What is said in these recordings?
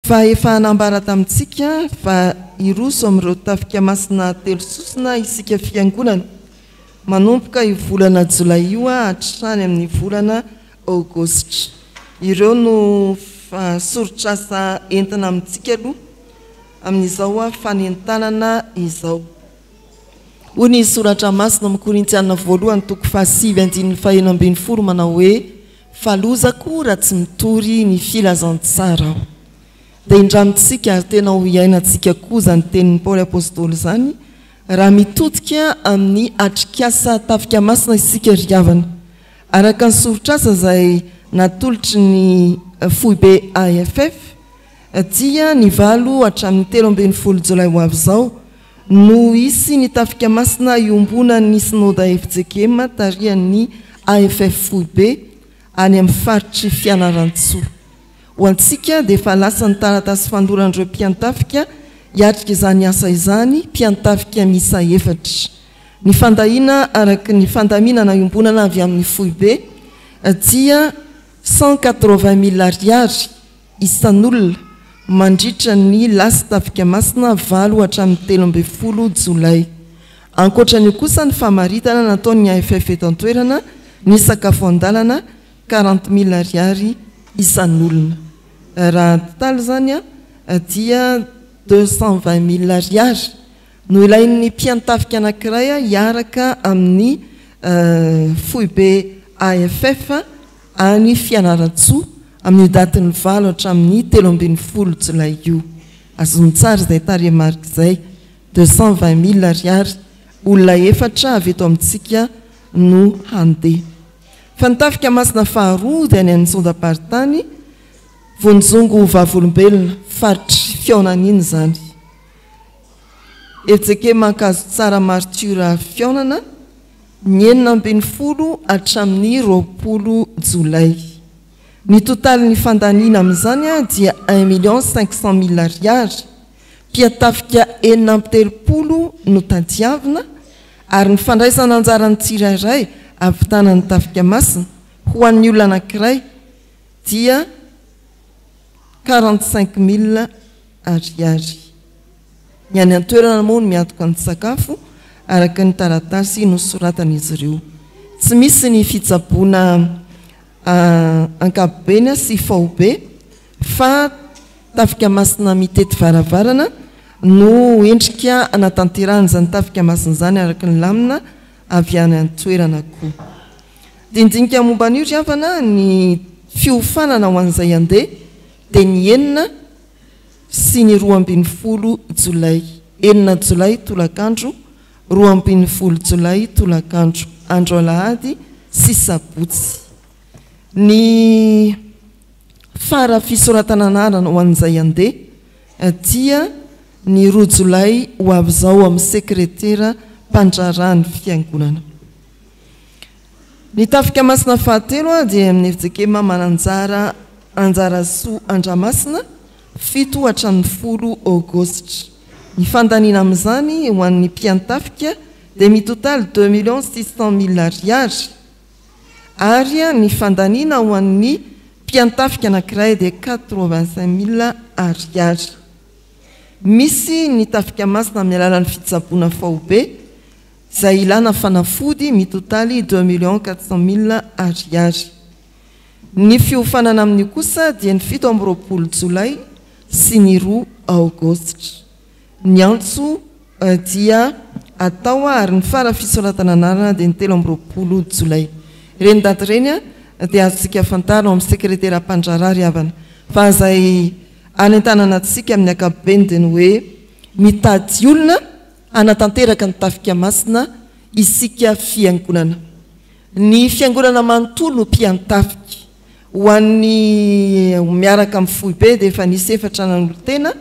Fa efa nambara tamintsika fa hiroso amin'ireo tafika masina telososona isika fiangonana manomboka io volana jolay io hatrany amin'ny volana aogositra. Ireo no soritr'asa entina amintsika aloha amin'izao fanentanana izao. Hoy ny soratra masina ao amin'ny Korintiana voalohany toko fahasivy andininy fahenina ambin'ny folo manao hoe, Fa lozako raha tsy mitory ny filazantsara aho. Dia indramintsika ary tena ho iainantsika koa izany tenin'i Paoly Apostoly izany raha mitodika amin'ny atrikasa Tafika Masina isika ry havana. Araka ny soritr'asa izay natolotry ny foibe AFF dia ny 8 hatramin'ny 13 jolay ho avy izao no hisy ny Tafika Masina iombonan'ny Synoda fjkm tarihan'ny AFF Foibe any amin'ny faritr'i Fianarantsoa. Ho antsika dia efa lasa ny taratasy fanoloran'ireo mpiantafika hiatrika izany asa izany, mpiantafika miisa efatra. Ny fandahiana araka ny fandaminana iombonana avy amin'ny Foibe dia 180 mille ariary isan'olona mandritra ny lasy Tafika Masina 8 hatramin'ny 13 jolay. Ankoatra an'io kosa ny famaritana nataon'ny AFF eto an-toerana ny sakafo an-dalana 40 mille ariary isan'olona. Raha totaly izany dia 220 mille ariary no ilain'ny mpiantafika anankiray hiaraka amin'ny foibe AFF any Fianarantsoa amin'io datin'ny 8 hatramin'ny 13 jolay io. Azony tsara izay tarehimarika izay, 220 mille ariary, olona efatra avy eto amintsika no handeha. Fa ny tafika masina faharoa dia any amin'ny Sondam-paritany Vonizongo Vavolombelona, faritry Fihaonana iny izany. Ejekema Ankazotsara Martiora Fihaonana, ny 16 hatramin'ny 20 jolay. Ny totalin'ny fandaniana amin'izany dia 1 million 500 mille ariary. Mpiatafika 36 no tadiavina ary ny fandraisana anjaran'ny tsirairay ahavitana ny tafika masina ho an'ny olona anankiray dia 45 mille ariary. Ny any an-toerana moa no miantoka ny sakafo araka ny taratasy nosoratan'izy ireo. Tsy misy ny fitsaboana ankapobeny sy faobe fa tafika masina mitety varavarana no endrika anatanterahana izany tafika masina izany araka ny lamina avy any an-toerana koa. Dinidinika momba an'io ry havana ny fiofanana ho an'izay handeha dia ny 6 sy ny 12 jolay, 6 jolay tolakandro, 12 jolay tolakandro, andro alahady sy sabotsy. Ny fara fisoratana anarana ho an'izay handeha dia ny 2 jolay ho avy izao amin'ny sekretera mpandraharaha ny fiangonana. Ny tafika masina fahatelo dia amin'ny fjkm Mananjara Anjarasoa Andramasina, 7 hatramin'ny 10 aogositra. Ny fandaniana amin'izany ho an'ny mpiantafika dia mitotaly 2 millions 600 mille ariary ary ny fandaniana ho an'ny mpiantafika anankiray dia 85 mille ariary. Misy ny tafika masina amin'ny alalan'ny fitsaboana faobe izay ilana fanafody mitotaly 2 millions 400 mille ariary. Ny fiofanana amin'io kosa dia ny 27 jolay sy ny 2 aogositra. Ny antso dia atao ary ny fara fisoratana anarana dia ny 23 jolay. Ireny daty ireny dia azontsika fantarina ao amin'ny sekretera mpandraharaha ry havana. Fa izay anentanana antsika amin'ny ankapobeny dia ny hoe mitady olona hanatanteraka ny tafika masina isika fiangonana. Ny fiangonana manontolo no mpiantafika. Ho an'ny miaraka amin'ny foibe dia efa nisy efatra nanolo-tena.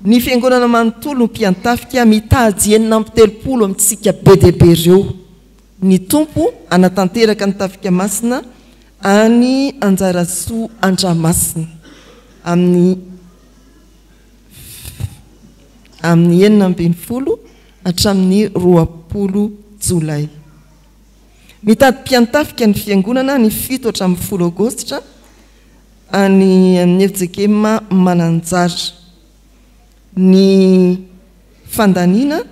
Ny fiangonana manontolo no mpiantafika, mitady 36 amintsika be dia be ireo. Ny Tompo hanatanteraka ny tafika masina any Anjarasoa Andramasina amin'ny amin'ny 16 hatramin'ny 20 jolay. Mitady mpiantafika ny fiangonana ny 7 hatramin'ny 10 aogositra. Any amin'ny fjkm Mananjara. Ny fandaniana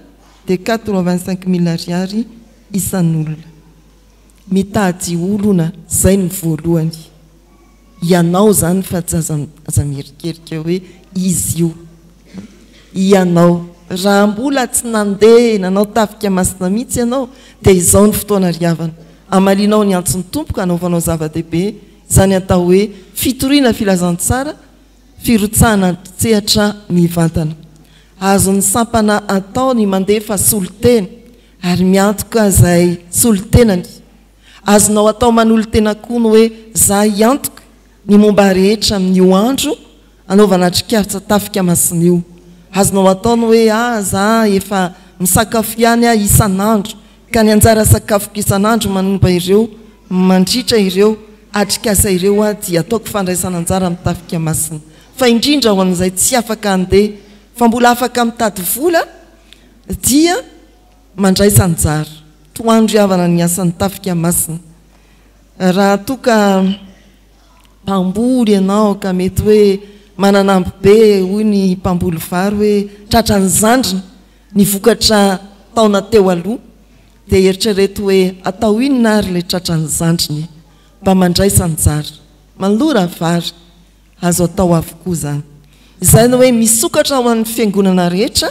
dia 85 mille ariary isan'olona. Mitady olona, izay no voalohany. Ianao izany fa tsy aza aza mierikerika hoe izy io. Ianao. Raha mbola tsy nandeha nanao tafika masina mihitsy ianao dia izao no fotoana ry havana. Hamalianao ny antson'ny Tompo ka hanaovanao zava-dehibe izany atao hoe fitoriana filazantsara, firotsahana an-tsehatra mivantana. Azon'ny sampana atao ny mandefa solontena ary miantoka izay solontenany. Azonao atao manolo-tena koa ny hoe za hiantoka ny momba rehetra amin'io andro anaovana atrik'artsa tafika masina io. Azonao atao ny hoe ah za efa misakafo ihany aho isan'andro ka ny anjara sakafoko isan'andro manomba ireo mandritra ireo atrik'asa ireo aho dia ataoko fandraisana anjara amin'ny tafika masina. Fa indrindra ho an'izay tsy afaka handeha fa mbola afaka mitady vola dia Mandraisa anjara. Tohano ry havana ny asan'ny tafika masina. Raha toa ka mpamboly ianao ka mety hoe mananambo be hoy ny mpamboly vary hoe tratran'ny zandriny ny vokatra taona teo aloha dia eritrereto hoe atao inona ary ilay tratran'ny zandriny e? Mba mandraisa anjara. Manolora vary. Azo atao avokoa izany. Izay no hoe misokatra ho an'ny fiangonana rehetra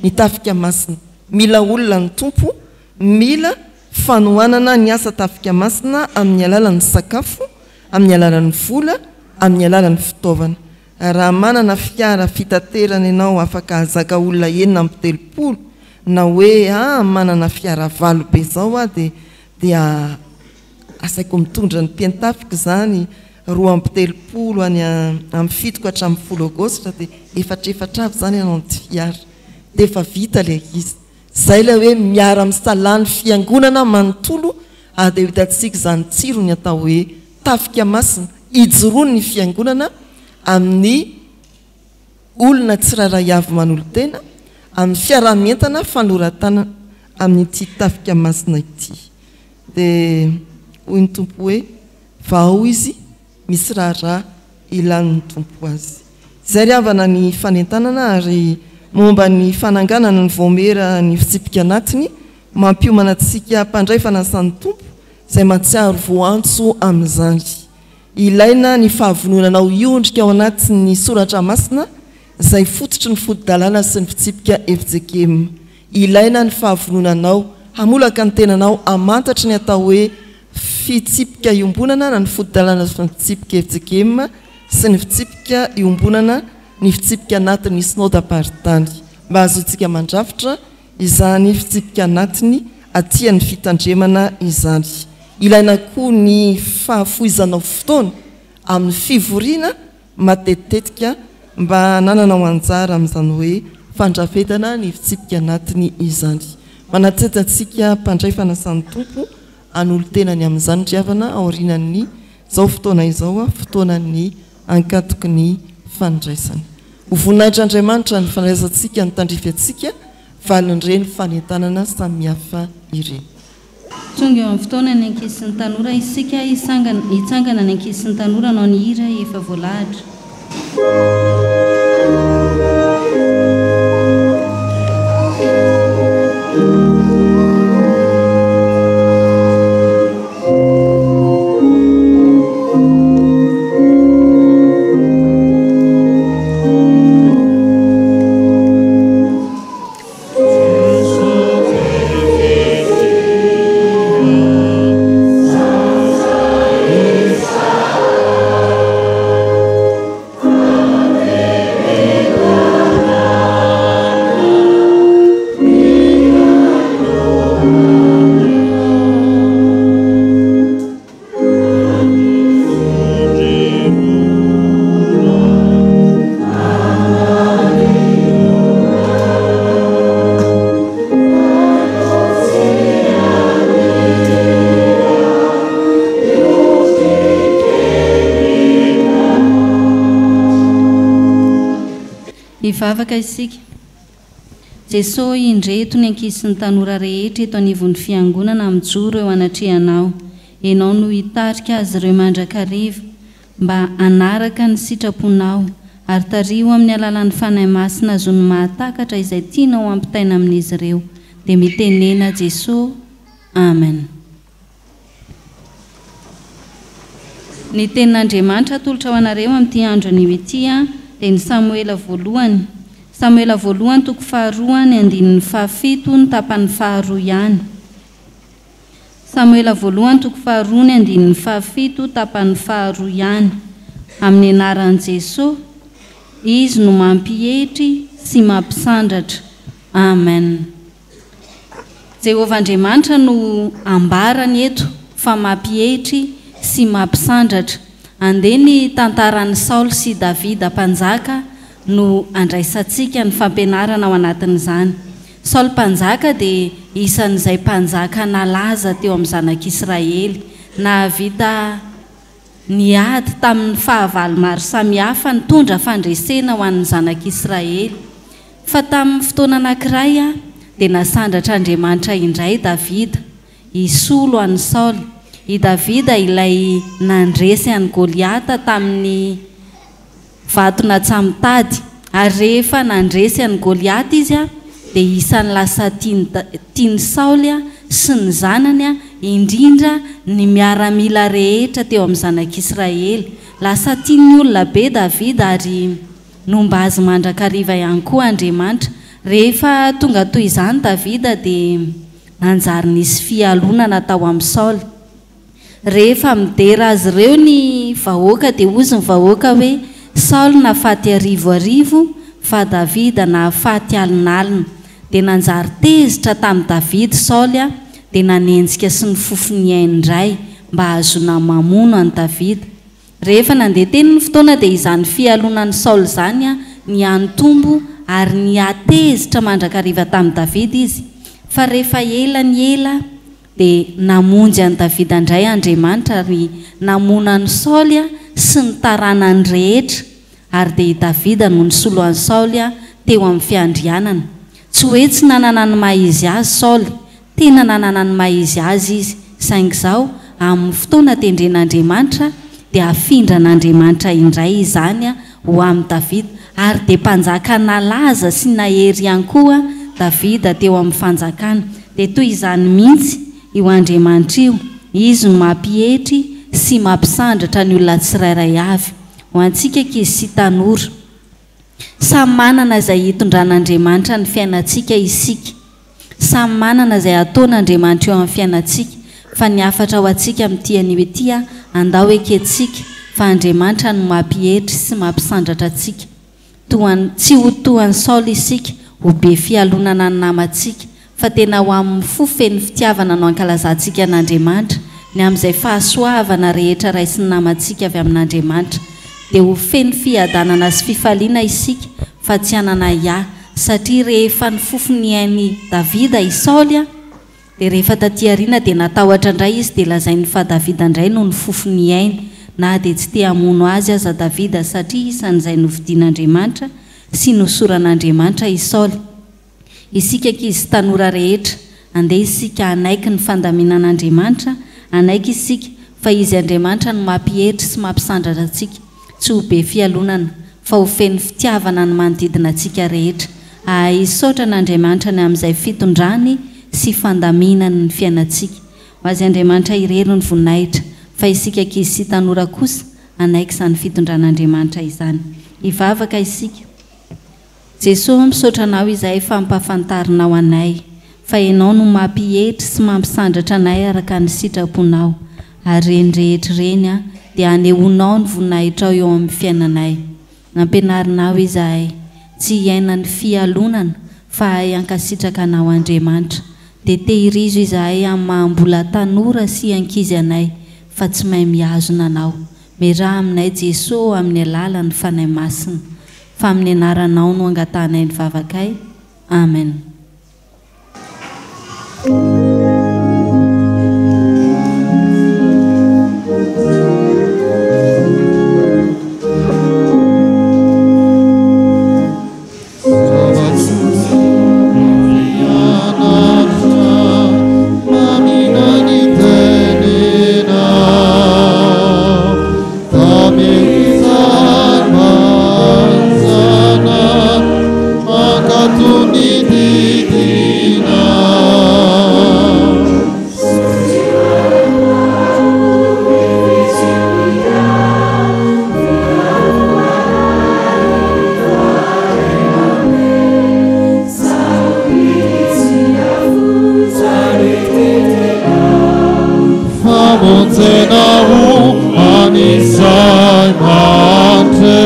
ny tafika masina. Mila olona ny Tompo, mila fanohanana ny asa tafika masina amin'ny alalan'ny sakafo, amin'ny alalan'ny vola, amin'ny alalan'ny fitaovana. Raha manana fiara fitaterana ianao afaka hahazaka olona 36 na hoe ah manana fiara valo be izao aho dia dia Asaiko mitondra ny mpiantafika izany 32 any amin'ny fito ka hatramin'ny folo aogositra dia efatrefatra avy izany hanao ny fiara. Dia efa vita ilay izy. Izay ilay hoe miara-misalahy ny fiangonana manontolo ary dia ho hitantsika izany tsirony atao hoe tafika masina ijoroan'ny fiangonana amin'ny olona tsirairay avy manolo-tena amin'ny fiaraha-mientana fanoratana amin'ity tafika masina ity. Dia hoy ny Tompo hoe, Vahao izy, misy raharaha ilan'ny Tompo azy. Izay ry havana ny fanentanana ary momba ny fananganana ny vaomiera ny fitsipika anatiny mampiomana antsika mpandray fanasan'ny Tompo izay mahatsiaro voantso amin'izany. Ilaina ny fahavononanao hiondrika ao anatin'ny soratra masina izay fototry ny foto-dalàna sy ny fitsipika fjkm. Ilaina ny fahavononanao hamolaka ny tenanao hamantatry ny atao hoe fitsipika iombonana na ny foto-dalàna sy ny fitsipika fjkm sy ny fitsipika iombonana ny fitsipika anatin'ny Synodamparitany mba hahazoantsika mandrafitra izany fitsipika anatiny aty an'ny fitandremana izany. Ilaina koa ny fahafoizanao fotoana amin'ny fivoriana matetitetika mba hanananao anjara amin'izany hoe fandrafetana ny fitsipika anatiny izany. Manatety antsika mpandray fanasan'ny Tompo hanolo-tena ny amin'izany ry havana aorianan'ny izao fotoana izao, fotoanan'ny ankatoky ny fandraisana. Ho voninahitr'Andriamanitra ny fandraisantsika ny tandrify antsika valin'ireny fanentanana samihafa ireny. Tonga eo amin'ny fotoana ny ankizy sy ny tanora isika hisangana, hitsangana ny ankizy sy ny tanora hanao ny hira efa voalahatra. Hivavaka isika. Jesoa, indreto ny ankizy sy ny tanora rehetra eto anivon'ny Fiangonana mijoro eo anatrehanao. Ianao no hitarika azy ireo mandrakariva. mba hanaraka ny sitraponao ary tariho amin'ny alalan'ny Fanahy Masina azony mahatakatra izay tianao hampitaina amin'izy ireo. Dia mitenena Jesoa. Amen. Ny tenin'Andriamanitra atolotra ho anareo amin'ity andro anio ity dia ny Samoela voalohany, Samoela voalohany toko faharoa ny andininy fahafito ny tapany faharoa ihany. Samoela voalohany toko faharoa ny andininy fahafito tapany faharoa ihany. Amin'ny anaran'i Jesoa, Izy no mampietry sy mampisandratra. Amen. Jehovah Andriamanitra no ambarany eto fa mampietry sy mampisandratra. Andeha ny tantaran'i Saoly sy Davida mpanjaka no andraisantsika ny fampianarana ao anatin'izany. Saoly mpanjaka dia isan'izay mpanjaka nalaza teo amin'ny zanak'Israely. Nahavita niady tamin'ny fahavalo maro samihafa nitondra fandresena ho an'ny zanak'Israely. Fa tamin'ny fotoana anankiray dia nasandratr'Andriamanitra indray Davida hisolo an'i Saoly. I Davida ilay nandresy an'i Goliata tamin'ny vato natsamitady. Ary rehefa nandresy an'i Goliata izy dia isan'ny lasa tian'i Saoly sy ny zanany, indrindra ny miaramila rehetra teo amin'ny zanak'Israely. Lasa tian'ny olona be Davida ary Nomba azy mandrakariva ihany koa Andriamanitra. Rehefa tonga toy izany Davida dia nanjary nisy fialonana tao amin'i Saoly. Rehefa midera azy ireo ny vahoaka dia hozy ny vahoaka hoe, Saoly nahafaty arivoarivo fa Davida nahafaty alinalina. Dia nanjary tezitra tamin'i Davida Saoly dia nanenjika sy nifofo ny ainy indray mba hahazoana mamono an'i Davida. Rehefa nandeha teny ny fotoana dia izany fialonan'i Saoly izany nihanitombo ary nihatezitra mandrakariva tamin'i Davida izy. Fa rehefa ela ny ela dia namonjy an'i Davida indray Andriamanitra ary namono an'i Saoly sy ny taranany rehetra ary dia i Davida no nisolo an'i Saoly teo amin'ny fiandrianana. Tsy hoe tsy nanana ny maha izy azy Saoly Tena nanana ny maha izy azy izy, saingy izao, amin'ny fotoana tendren'Andriamanitra, dia afindran'Andriamanitra indray izany ho amin'i Davida, ary dia mpanjaka nalaza sy nahery ihany koa Davida teo amin'ny fanjakana. Dia toy izany mihitsy io Andriamanitra io, Izy no mampietry sy mampisandratra ny olona tsirairay avy. Ho antsika ankizy sy tanora, samy manana izay hitondran'Andriamanitra ny fiainantsika isika. Samy manana izay ataon Andriamanitra eo amin'ny fiainantsika, fa ny hafatra ho antsika amin'ity anio ity a, andao ekentsika fa Andriamanitra no mampietry sy mampisandratra antsika. Toa an, tsy ho toa an'i Saoly isika, ho be fialonana ny namantsika, fa tena ho amin'ny fo feno fitiavana no ankalazantsika an'Andriamanitra, ny amin'izay fahasoavana rehetra raisin'ny namantsika avy amin'Andriamanitra. Dia ho feno fiadanana sy fifaliana isika, fa tsy hanana ahiahy. Satria rehefa nifofo ny ain'i Davida i Saoly, dia rehefa tatỳ aoriana dia natahotra indray izy, dia lazainy fa Davida indray no nifofo ny ainy, na dia tsy te hamono azy aza Davida, satria isan'izay nofidin'Andriamanitra sy nosoran'Andriamanitra i Saoly. Isika ankizy sy tanora rehetra, andeha isika hanaiky ny fandaminan'Andriamanitra, hanaiky isika fa Izy Andriamanitra no mampietry sy mampisandratra antsika. Tsy ho be fialonana, fa ho feno fitiavana ny manodidina antsika rehetra. Hahay hisaotra an'Andriamanitra ny amin'izay fitondrany sy fandaminany ny fiainantsika. Ho Azy Andriamanitra irery ny voninahitra, fa isika ankizy sy tanora kosa hanaiky izany fitondran'Andriamanitra izany. Hivavaka isika. Jesoa ô misaotra anao izahay fa ampafantarinao anay fa ianao no mampietry sy mampisandratra anay araka ny sitraponao ary ireny rehetra ireny dia anehoanao ny voninahitrao eo amin'ny fiainanay. Nampianarinao izahay tsy hiaina ny fialonana fa hahay hankasitraka anao Andriamanitra dia tehirizo izahay amin'ny maha mbola tanora sy ankizy anay fa tsy mahay mihazona anao. Miaraha aminay Jesoa ô amin'ny alalan'ny Fanahy Masina. Fa amin'ny anaranao no angatahanay ny vavakay. Amen. Mankatò ny didinao. Famonjena ho an'izay mandre.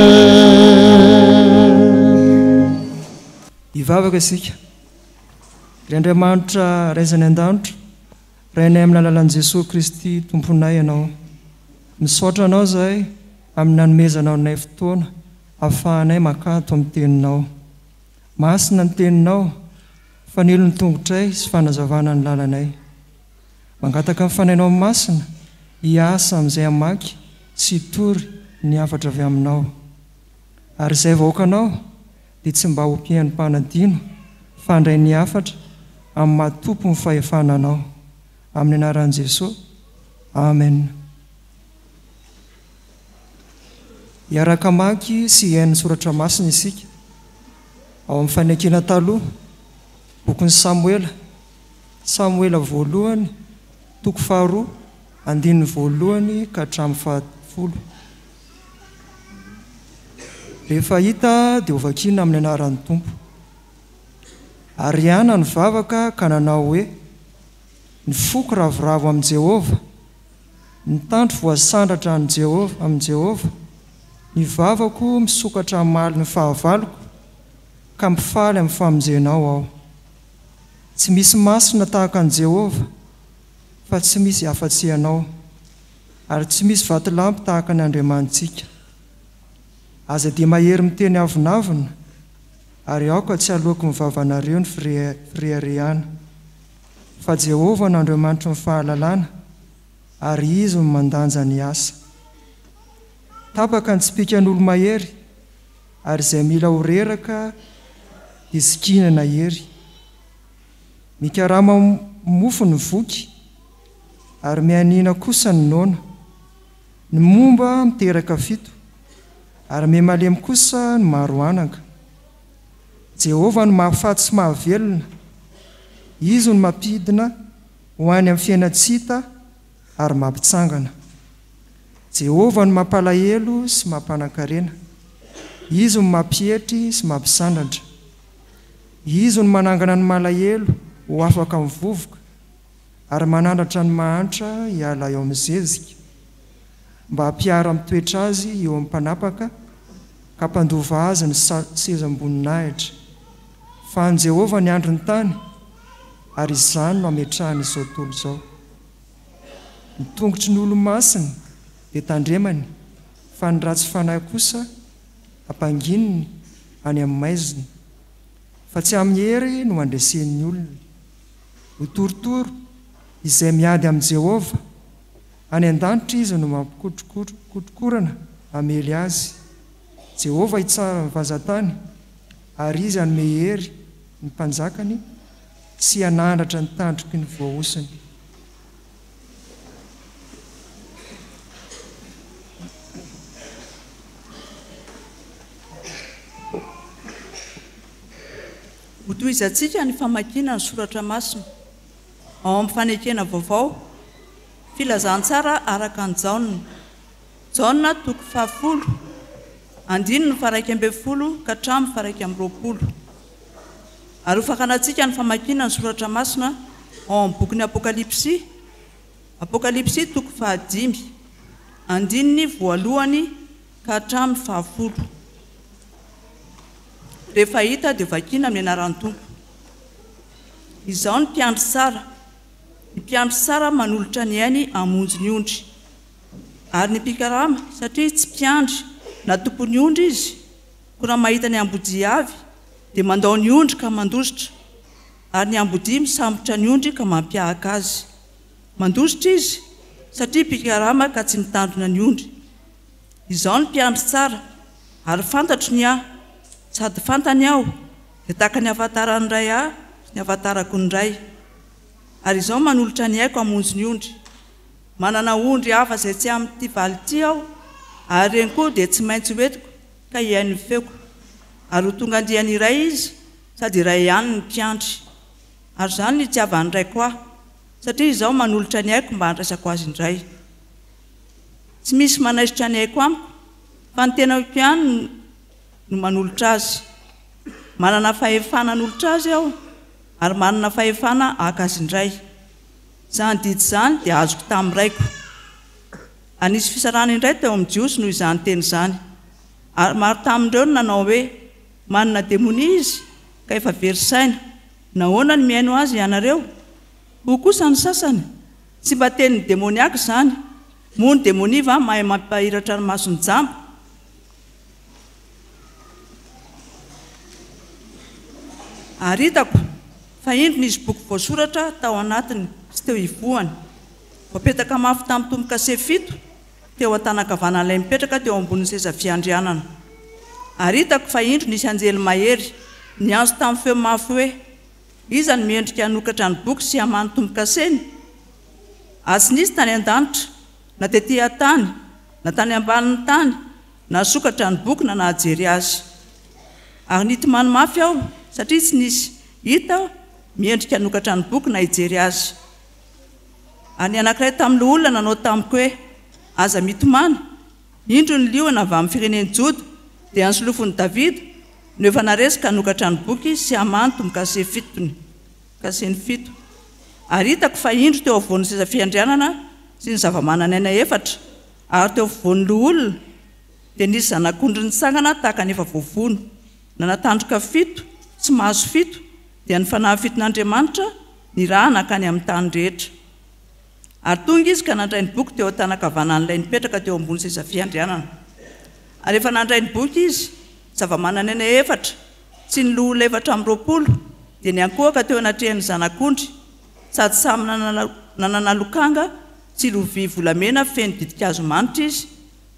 Hivavaka isika. Ry Andriamanitra Ray izay any an-danitra, Rainay amin'ny alalan'i Jesoa Kristy Tomponay Ianao. Misaotra Anao izahay amin'ny nanomezanao anay fotoana ahafahanay mankato amin'ny Teninao. Masina ny Teninao, fanilo ny tongotray sy fanazavana ny lalanay. Mangataka ny Fanahinao Masina hiasa amin'izay hamaky sy hitory ny hafatra avy Aminao. Ary izay vahoakanao dia tsy mba ho mpihaino mpanadino fa handray ny hafatra amin'ny maha Tompon'ny fahefana Anao. Amin'ny anaran'i Jesoa. Amen. Hiaraka hamaky sy hihaino ny soratra masina isika ao amin'ny Fanekena Taloha, bokin'i Samoela, Samoela voalohany, toko faharoa, andininy voalohany ka hatramin'ny fahafolo. Rehefa hita dia hovakiana amin'ny anaran'ny Tompo. Ary Hana nivavaka ka nanao hoe, Ny foko ravoravo amin'i Jehovah, ny tandro voasandratra an'i Jehovah, amin'i Jehovah, ny vavako misokatra hamaly ny fahavaloko, ka mifaly amin'ny famonjenao aho. Tsy misy masina tahaka an'i Jehovah, fa tsy misy afa-tsy Ianao, ary tsy misy vatolampy tahaka ny Andriamanitsika. Aza dia mahery miteny avonavona, ary aoka tsy haloaky ny vavanareo ny fireharehana. Fa Jehovah no Andriamanitry ny fahalalana, ary Izy no mandanja ny asa. Tapaka ny tsipìkan'olo-mahery, ary izay mila ho reraka dia sikinana hery. Mikarama mofo ny voky, ary mianiana kosa ny noana. Ny momba miteraka fito, ary miha-malemy kosa ny maro anaka. Jehovah no mahafaty sy mahavelona, Izy no mampidina ho any amin'ny fiainan-tsy hita ary mampitsangana. Jehovah no mampalahelo sy mampanan-karena, Izy no mampietry sy mampisandratra. Izy no manangana ny malahelo ho afaka amin'ny vovoka, ary manandratra ny mahantra hiala eo amin'ny zezika, mba hampiara-mitoetra azy eo amin'ny mpanapaka, ka hampandova azy ny sezam-boninahitra. Fa an'i Jehovah ny andron'ny tany, ary izany no ametrahany izao tontolo izao. Ny tongotry ny olo-masina dia tandremany, fa ny ratsy fanahy kosa ampangininy any amin'ny maizina. Fa tsy amin'ny hery no handresen'ny olona. Ho torotoro izay miady amin'i Jehovah, any an-danitra izy no mampikotrokotrorana hamely azy. Jehovah hitsara ny vazan-tany, ary izy hanome hery ny mpanjakany sy hanandratra ny tandroky ny voahosony. Hotohizantsika ny famakiana ny soratra masina ao amin'ny Fanekena Vaovao, Filazantsara araka an'i Jaona, Jaona toko fahafolo, andininy faha-11 ka hatramin'ny faha-21. Ary hofaranantsika ny famakiana ny soratra masina ao amin'ny bokin'ny Apokalypsy, Apokalypsy toko fahadimy, andininy voalohany ka hatramin'ny fahafolo. Rehefa hita dia vakiana amin'ny anaran'ny Tompo. Izaho ny mpiandry tsara. Ny mpiandry tsara manolotra ny ainy hamonjy ny ondry. Ary ny mpikarama, satria tsy mpiandry na tompon'ny ondry izy, koa raha mahita ny ambodia avy, dia mandao ny ondry ka mandositra, ary ny ambodia misambotra ny ondry ka mampihahaka azy. Mandositra izy, satria mpikarama ka tsy mitandrina ny ondry. Izaho no mpiandry tsara, ary fantatro ny ahy, sady fantany aho, dia tahaka ny ahafantaran'ny Ray ahy sy ny ahafantarako ny Ray. Ary izaho manolotra ny aiko hamonjy ny ondry. Manana ondry hafa izay tsy amin'ity valy ity aho, ary ireny koa dia tsy maintsy ho entiko ka hihaino ny feoko. Ary ho tonga andiany iray izy. sady iray ihany ny mpiandry. Ary izany no itiavan'ny Raiko Ahy, satria Izaho manolotra ny aiko mba handraisako azy indray. Tsy misy manaisotra ny aiko amiko, fa ny tenako ihany no manolotra azy. Manana fahefana hanolotra azy Aho, ary manana fahefana haka azy indray. Izany didy izany dia azoko tamin'ny Raiko. Ary nisy fisarahana indray teo amin'ny Jiosy noho izany teny izany. Ary maro tamin'ireo no nanao hoe, Manana demonia izy, ka efa very saina. Nahoana no mihaino azy ianareo? Hoy kosa ny sasany, Tsy mba tenin'ny demoniaka izany. Moa ny demonia va mahay mampahiratra ny mason'ny jamba? Ary hitako fa indro nisy boky voasoratra tao anatiny sy teo ivohony, voapetaka mafy tamin'ny tombo-kase fito teo an-tanan-kavanan'ilay mipetraka teo ambonin'ny seza fiandrianana. Ary hitako fa indro nisy anjely mahery niantso tamin'ny feo mafy hoe, Iza no mendrika hanokatra ny boky sy hamaha ny tombo-kaseny? Ary tsy nisy tany an-danitra, na tetỳ an-tany, na tany ambanin'ny tany, nahasokatra ny boky na nahajery azy. Ary nitomany mafy aho, satria tsy nisy hita miendrika hanokatra ny boky na hijery azy. Ary ny anankiray tamin'ny loholona nanao tamiko hoe, Aza mitomany, indro ny liona avy amin'ny firenen'i Joda, dia ny solofon'i Davida, no efa naresy ka hanokatra ny boky sy hamaha ny tombo-kase fitony, kaseny fito. Ary hitako fa indro teo afovoan'ny seza fiandrianana sy ny zava-manan'aina efatra, Ary teo afovoan'ny loholona dia nisy zanak'ondry nitsangana tahaka ny efa voavono, nana-tandroka fito sy maso fito, dia ny fanahy fiton'Andriamanitra nirahana hankany amin'ny tany rehetra. Ary tonga izy ka nandray ny boky teo an-tanan-kavanan'ilay nipetraka teo ambony seza fiandrianana. Ary efa nandray ny boky izy, zava-manan'aina efatra sy ny loholona 24 dia niankohoka teo anatrehan'ny Zanak'ondry, sady samy nanana lokanga sy lovia volamena feno ditin-kazo manitra izy,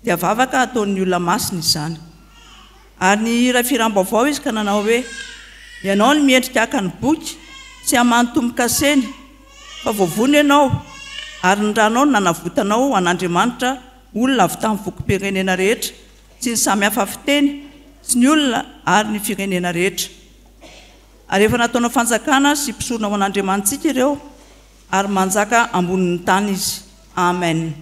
dia vavaka ataon'ny olona masina izany. Ary nihira fihiram-baovao izy ka nanao hoe, Ianao no miendrika haka ny boky sy hamaha ny tombo-kaseny, fa voavono ianao, ary ny ranao no nanavotanao ho an'Andriamanitra olona avy tamin'ny fokom-pirenena rehetra sy ny samy hafa fiteny sy ny olona ary ny firenena rehetra. Ary efa nataonao fanjakana sy mpisorona ho an'Andriamanitsika ireo, ary manjaka ambonin'ny tany izy. Amen.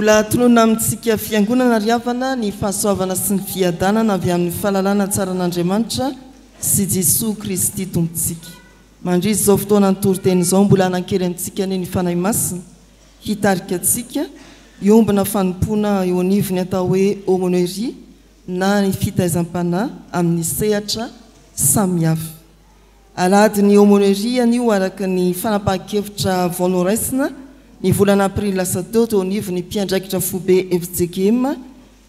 Mbola tononina amintsika Fiangonana ry havana ny fahasoavana sy ny fiadanana avy amin'ny fahalalana tsaran'Andriamanitra sy Jesoa Kristy Tompontsika. Mandritra izao fotoanan'ny toriteny izao mbola hanan-kery amintsika anie ny Fanahy Masina hitarika antsika hiombona fanompoana eo anivon'ny atao hoe aumônerie na ny fitaizam-panahy amin'ny sehatra samihafa. Alahadin'ny aumônerie anio araka ny fanapahan-kevitra vao noraisina ny volana aprily lasa teo teo anivon'ny mpiandraikitra foibe fjkm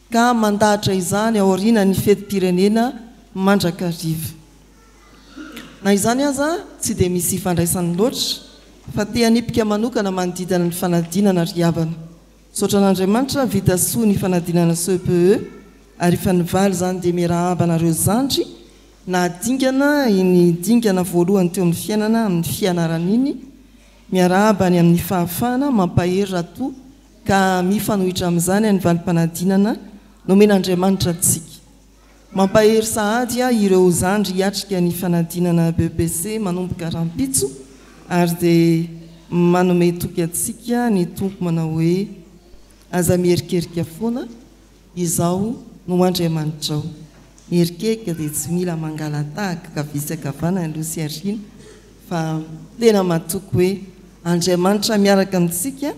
ka mandahatra izany aorianan'ny fetim-pirenena mandrakariva. Na izany aza tsy dia misy ifandraisany loatra fa te hanipika manokana manodidina ny fanadinana ry havana. Misaotra an'Andriamanitra vita soa ny fanadinana CEPE ary efa nivaly izany dia miarahaba anareo zandry nahadingana iny dingana voalohany teo amin'ny fiainana amin'ny fianarana iny, miarahaba ny amin'ny fahafahana mampahery raha toa ka mifanohitra amin'izany ny valim-panadinana nomen'Andriamanitra antsika. Mampahery sahady ahy ireo zandry hiatrika ny fanadinana BEPC manomboka rahampitso ary dia manome toky antsika ny Tompo manao hoe, Aza miherikerika foana, Izaho no Andriamanitrao. Miherikerika dia tsy mila mangala-tahaka ankavia sy ankavanana, aloha sy aoriana, fa tena matoky hoe Andriamanitra miaraka amintsika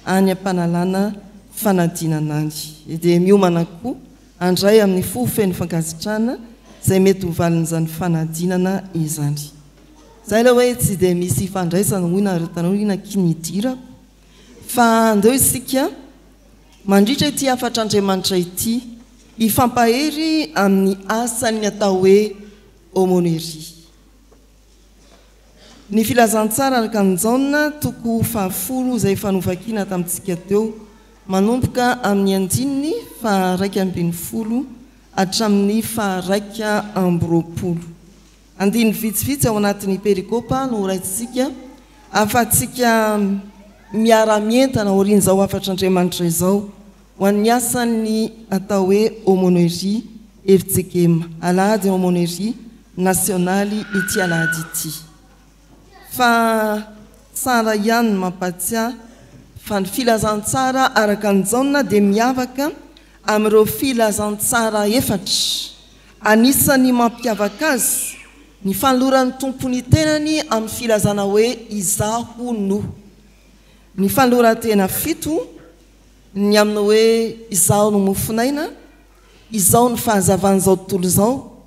any am-panalana fanadinana any. Dia miomana koa handray amin'ny fo feno fankasitrahana izay mety ho valin'izany fanadinana izany. Izay ilay hoe tsy dia misy ifandraisana hoy nareo tanora iny akia ny idirako fa andeo isika mandritra ity hafatr'Andriamanitra ity hifampahery amin'ny asan'ny atao hoe aumônerie. Ny Filazantsara araka an'i Jaona, toko fahafolo izay efa novakiana tamintsika teo, manomboka amin'ny andininy faha-11 hatramin'ny faha-21. Andininy vitsivitsy ao anatin'ny perikopa no horaisintsika ahafahantsika miara-mientana aorian'izao hafatr'Andriamanitra izao ho an'ny asan'ny atao hoe aumônerie FJKM, Alahady Aumônerie Nasionaly ity alahady ity. Fa tsara ihany ny mampahatsiahy fa ny filazantsara araka an'i Jaona dia miavaka amin'ireo filazantsara efatra. Anisan'ny mampiavaka azy ny fanoloran'ny Tompo ny tenany amin'ny filazana hoe Izaho no. Ny fanoloran-tena fito, ny amin'ny hoe Izaho no mofon'aina, Izaho no fahazavan'izao tontolo izao,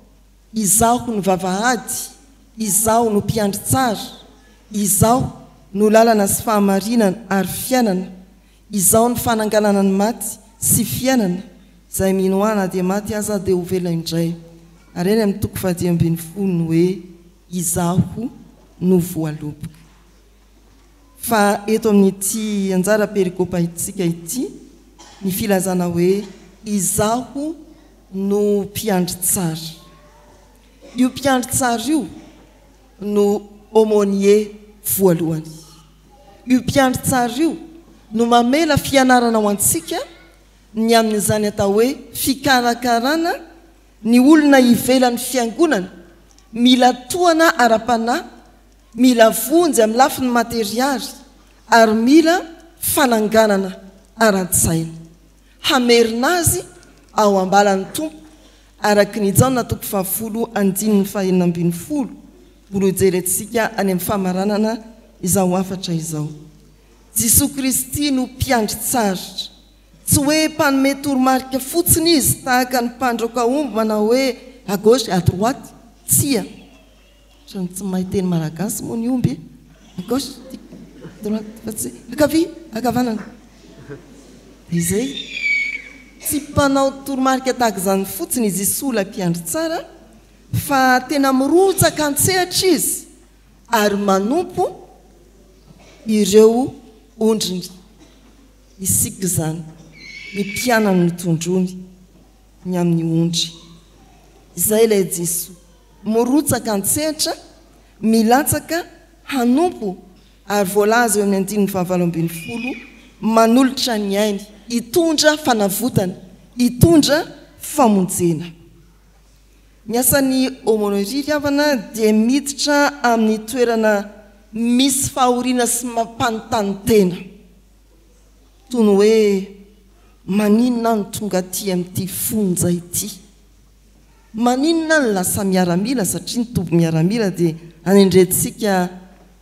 Izaho no vavahady, Izaho no mpiandry tsara, Izaho no lalana sy fahamarinana ary fiainana, Izaho no fananganana ny maty sy fiainana, izay mino Ahy na dia maty aza dia ho velona indray. Ary any amin'ny toko fahadimy ambin'ny folo ny hoe Izaho no voaloboka. Fa eto amin'ity anjara perikopaintsika ity ny filazana hoe Izaho no mpiandry tsara. Io mpiandry tsara io no aumônier voalohany. Io mpiandry tsara io no mamela fianarana ho antsika ny amin'izany atao hoe fikarakarana ny olona ivelan'ny fiangonana mila tohana ara-panahy Mila vonjy amin'ny lafiny materialy ary mila fananganana ara-tsaina. Hamerina azy ao am-balan'ny Tompo araka ny Jaona toko fahafolo andininy fahenina ambin'ny folo mbola hojerentsika any amin'ny famaranana izao hafatra izao. Jesoa Kristy no mpiandry tsara. Tsy hoe mpanome toromarika fotsiny Izy tahaka ny mpandroaka omby manao hoe à gauche, à droite. Tsia. Ohatran'ny tsy mahay teny malagasy moa ny omby e! À gauche, à droite, fa tsy hoe ankavia, ankavanana. Dia izay. Tsy mpanao toromarika tahaka izany fotsiny i Jesoa ilay mpiandry tsara fa tena mirotsaka an-tsehatra izy ary manompo ireo ondriny. Isika izany, ny mpianany notondroiny ny amin'ny ondry. Izay ilay Jesoa. Mirotsaka an-tsehatra, milatsaka hanompo ary voalaza eo amin'ny andininy fahavalo ambin'ny folo, manolotra ny ainy hitondra fanavotana, hitondra famonjena. Ny asan'ny aumônerie ry havana dia miditra amin'ny toerana misy fahoriana sy mampanontany tena. Toy ny hoe. Maninona aho no tonga aty amin'ity fonja ity? Maninona aho no lasa miaramila satria ny toby miaramila dia anendrentsika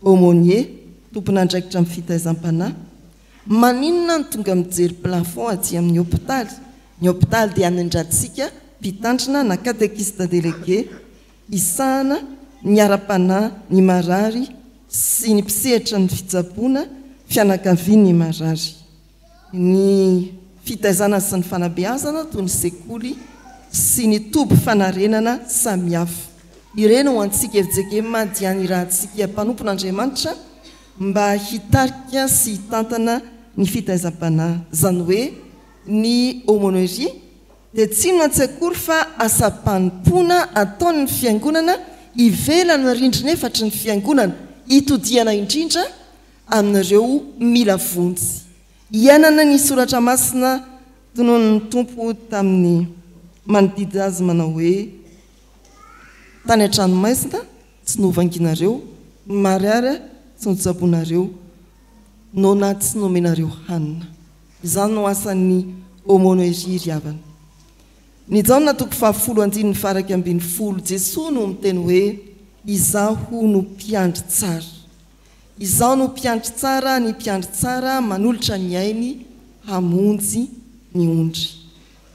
aumônier, tompon'andraikitra amin'ny fitaizam-panahy. Maninona aho no tonga mijery plafond aty amin'ny hopitaly? Ny hopitaly dia anendrantsika mpitandrina na catéchiste délégué hisahana ny ara-panahy ny marary sy ny mpisehatra ny fitsaboana fianakavian'ny marary. Ny fitaizana sy ny fanabeazana toy ny sekoly sy ny toby fanarenana samihafa. Ireny ho antsika fjkm dia nirahantsika mpanompon'Andriamanitra mba hitarika sy hitantana ny fitaizam-panahy. Izany hoe ny aumônerie dia tsy inona tsy akory fa asam-panompoana ataon'ny Fiangonana ivelan'ny rindrin'efatry ny Fiangonana, itodihana indrindra amin'ireo mila vonjy. Iainana ny soratra masina tononin'ny Tompo tamin'ny manodidina azy manao hoe, Tany an-tranomaizina tsy novanginareo, marary tsy notsaboinareo, noana tsy nomenareo hanina. Izany no asan'ny aumônerie ry havana. Ny Jaona toko fahafolo andininy faha-11, Jesoa no miteny hoe, Izaho no mpiandry tsara. Izaho no mpiandry tsara, ny mpiandry tsara manolotra ny ainy hamonjy ny ondry.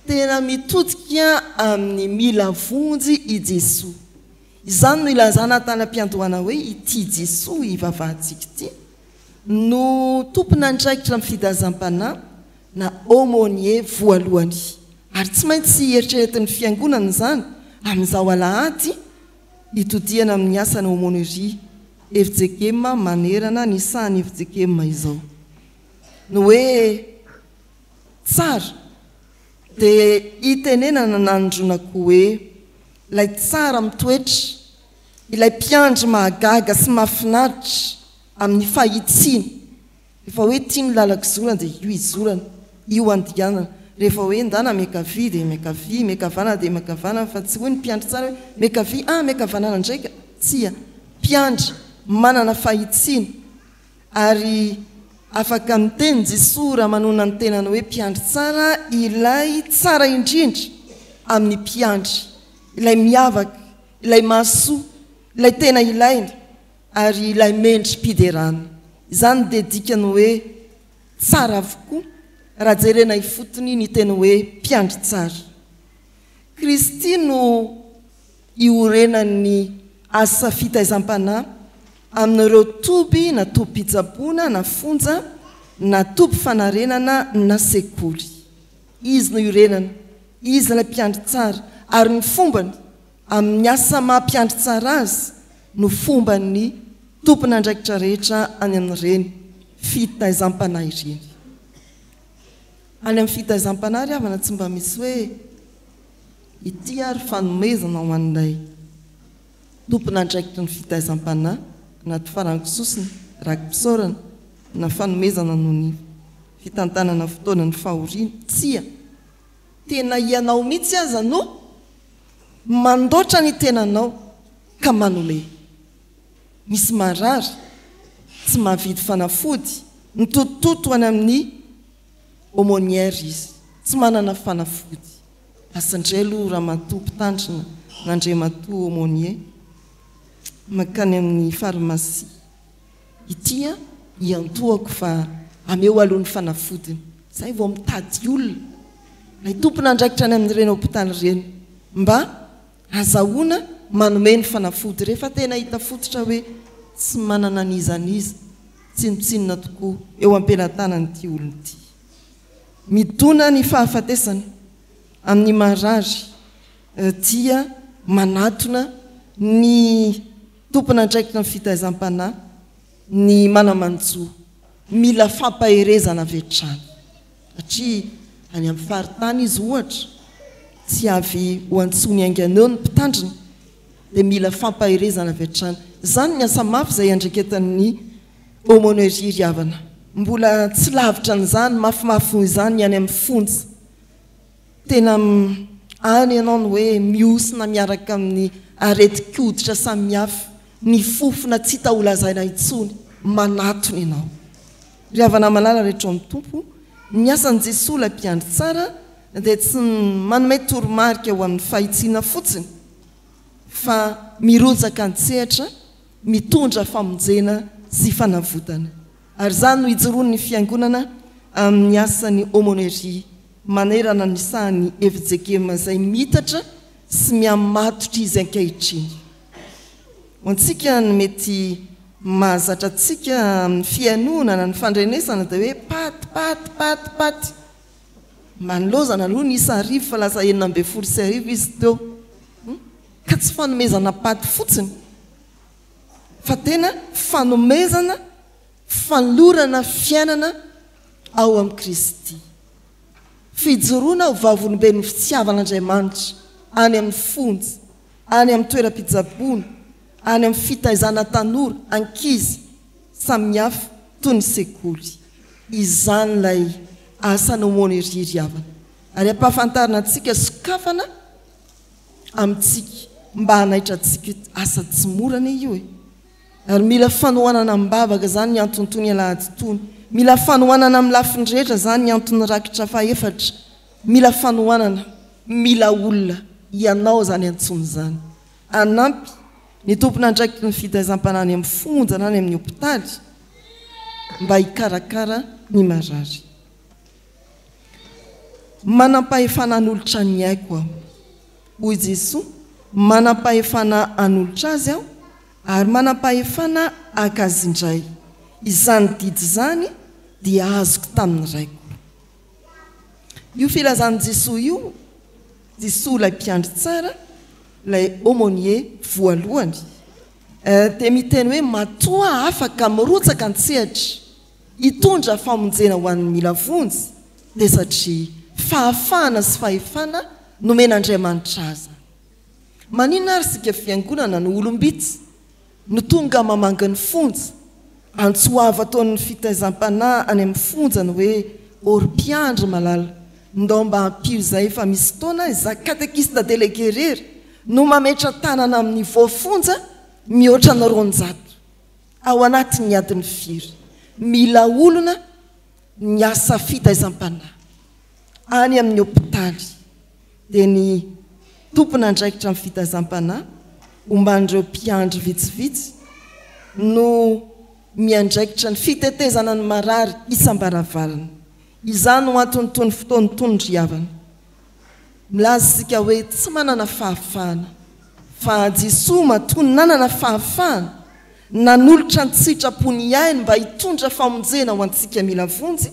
Tena mitodika amin'ny mila vonjy i Jesoa. Izany no ilazana tany am-piandohana hoe ity Jesoa ivavahantsika ity no tompon'andraikitra amin'ny fidazam-panahy na aumônier voalohany. Ary tsy maintsy eritreretin'ny Fiangonana izany amin'izao alahady hitodihana amin'ny asan'ny aumônerie fjkm manerana ny sahan'ny fjkm izao. Ny hoe tsara dia itenenana nanondroana koa hoe ilay tsara mitoetra, ilay mpiandry mahagaga sy mahafinaritra amin'ny fahitsiana. Rehefa hoe ity no lalako izorana dia io izorana, io andianana. Rehefa hoe ndana miankavia dia miankavia, miankavanana dia miankavanana fa tsy hoy ny mpiandry tsara hoe miankavia, ah miankavanana indray ka! Tsia, mpiandry manana fahitsiana ary afaka miteny Jesoa raha manonona ny tenany hoe mpiandry tsara ilay tsara indrindra amin'ny mpiandry, ilay miavaka, ilay mahasoa, ilay tena ilaina. Ary ilay mendri-piderana. Izany dia dikany hoe tsara avokoa raha jerena ifotony ny teny hoe mpiandry tsara. Kristy no iorenan'ny asa fitaizam-panahy amin'ireo toby na tobim-pitsaboana na fonja na toby fanarenana na sekoly. Izy no iorenana, Izy ilay mpiandry tsara ary ny fombany Amin'ny asa maha mpiandry tsara azy no fomban'ny tompon'andraikitra rehetra any amin'ireny fitaizam-panahy ireny. Any amin'ny fitaizam-panahy ry havana tsy mba misy hoe ity ary fanomezana ho an'ilay tompon'andraikitry ny fitaizam-panahy anaty farango sosona, raki-pisaorana na fanomezana noho ny fitantanana fotoanan'ny fahoriana. Tsia! Tena ianao mihitsy aza no mandoatra ny tenanao ka manome. Misy marary, tsy mahavidy fanafody, mitotototo any amin'ny aumônière izy, tsy manana fanafody. Lasa indray aloha ramatoa mpitandrina na andriamatoa aumônier mankany amin'ny pharmacie. Ity an, iantohako fa ameo aloha ny fanafodiny, zay vao mitady olona, ilay tompon'andraikitra any amin'ireny hopitaly ireny, mba azahoana manome ny fanafody rehefa tena hita fototra hoe tsy manana n'iza n'iza tsinontsinona tokoa eo am-pelatanan'ity olona ity. Midona ny fahafatesana amin'ny marary dia manatona ny Tompon'andraikitra ny fitaizam-panahy ny mana-manjo mila fampaherezana avy hatrany satria any amin'ny faritany izy ohatra tsy avy ho antsoiny haingana eo ny mpitandrina dia mila fampaherezana avy hatrany. Izany ny asa mafy izay iandraiketan'ny aumônerie ry havana. Mbola tsy lavitra an'izany mafimafy noho izany ny any amin'ny fonja. Tena any ianao no hoe mihosina miaraka amin'ny aretin-koditra samihafa, ny fofona tsy hita holazaina intsony, manatona ianao. Ry havana malala rehetra ao amin'ny Tompo, Ny asan'i Jesoa ilay mpiandry tsara dia tsy ny manome toromarika ho amin'ny fahitsiana fotsiny fa mirotsaka an-tsehatra mitondra famonjena sy fanavotana. Ary izany no ijoroan'ny Fiangonana amin'ny asan'ny aumônerie manerana ny sahan'ny fjkm izay miitatra sy mihamatotra izy ankehitriny. Ho antsika ny mety mahazatra antsika amin'ny fihainoana na ny fandrenesana dia hoe paty, paty, paty, paty. Mba nilaozana aloha ny isa arivo fa lasa 1016 izy teo. Ka tsy fanomezana paty fotsiny fa tena fanomezana fanolorana fiainana ao amin'i Kristy. Fijoroana ho vavolombelon'ny fitiavan'Andriamanitra any amin'ny fonja, any amin'ny toeram-pitsaboana, any amin'ny fitaizana tanora, ankizy samihafa toy ny sekoly. Izany ilay asan'ny aumônerie ry havana. Ary ampahafantarina antsika sokafana amintsika mba hanaitra antsika io asa tsy mora anie io e! Ary mila fanohanana am-bavaka izany ny anton'itony alahady itony. Mila fanohanana amin'ny lafiny rehetra izany ny anton'ny rakitra fahefatra. Mila fanohanana, mila olona, ianao izany antsoina izany. Hanampy ny tompon'andraikitry ny fitaizam-panahy any amin'ny fonja na any amin'ny hopitaly mba hikarakara ny marary. Manam-pahefana hanolotra ny aiko aho. Hoy Jesoa, Manam-pahefana hanolotra azy aho, ary manam-pahefana haka azy indray. Izany didy izany dia azoko tamin'ny Raiko. Io filazan'i Jesoa io, Jesoa ilay mpiandry tsara, ilay aumônier voalohany, dia miteny hoe matoa afaka mirotsaka an-tsehatra hitondra famonjena ho an'ny mila vonjy dia satria fahafahana sy fahefana nomen'Andriamanitra azy. Maninona ary isika fiangonana no olom-bitsy no tonga mamangy ny fonja? Antso avo ataon'ny fitaizam-panahy any amin'ny fonja ny hoe ô ry mpiandry malala, ndao mba ampio izay fa misy fotoana izaho katekista delege irery no mametra-tanana amin'ny voafonja mihoatra ny 200 ao anatin'ny adiny firy. Mila olona ny asa fitaizam-panahy any amin'ny hopitaly. dia ny tompon'andraikitra amin'ny fitaizam-panahy omban'ireo mpiandry vitsivitsy no miandraikitra ny fitetezana ny marary isam-baravarana. Izany no anton'itony fotoana itony ry havana. Milaza isika hoe tsy manana fahafahana, fa Jesoa matoa nanana fahafahana, nanolotra an-tsitrapo ny ainy mba hitondra famonjena ho antsika mila vonjy,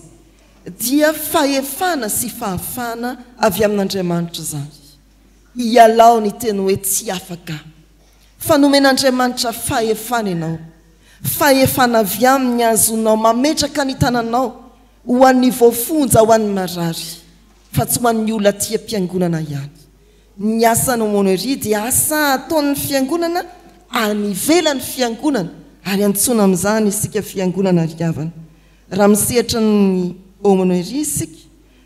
dia fahefana sy fahafahana avy amin'Andriamanitra izany. Ialao ny teny hoe tsy afaka. Fa nomen'Andriamanitra fahefana ianao. Fahefana avy Aminy ahazoanao mametraka ny tananao ho an'ny voafonja, ho an'ny marary, fa tsy ho an'ny olona aty am-piangonana ihany. Ny asan'ny aumônerie dia asa ataon'ny fiangonana any ivelan'ny fiangonana ary antsoina amin'izany isika fiangonana ry havana. Raha misehatra ny aumônerie isika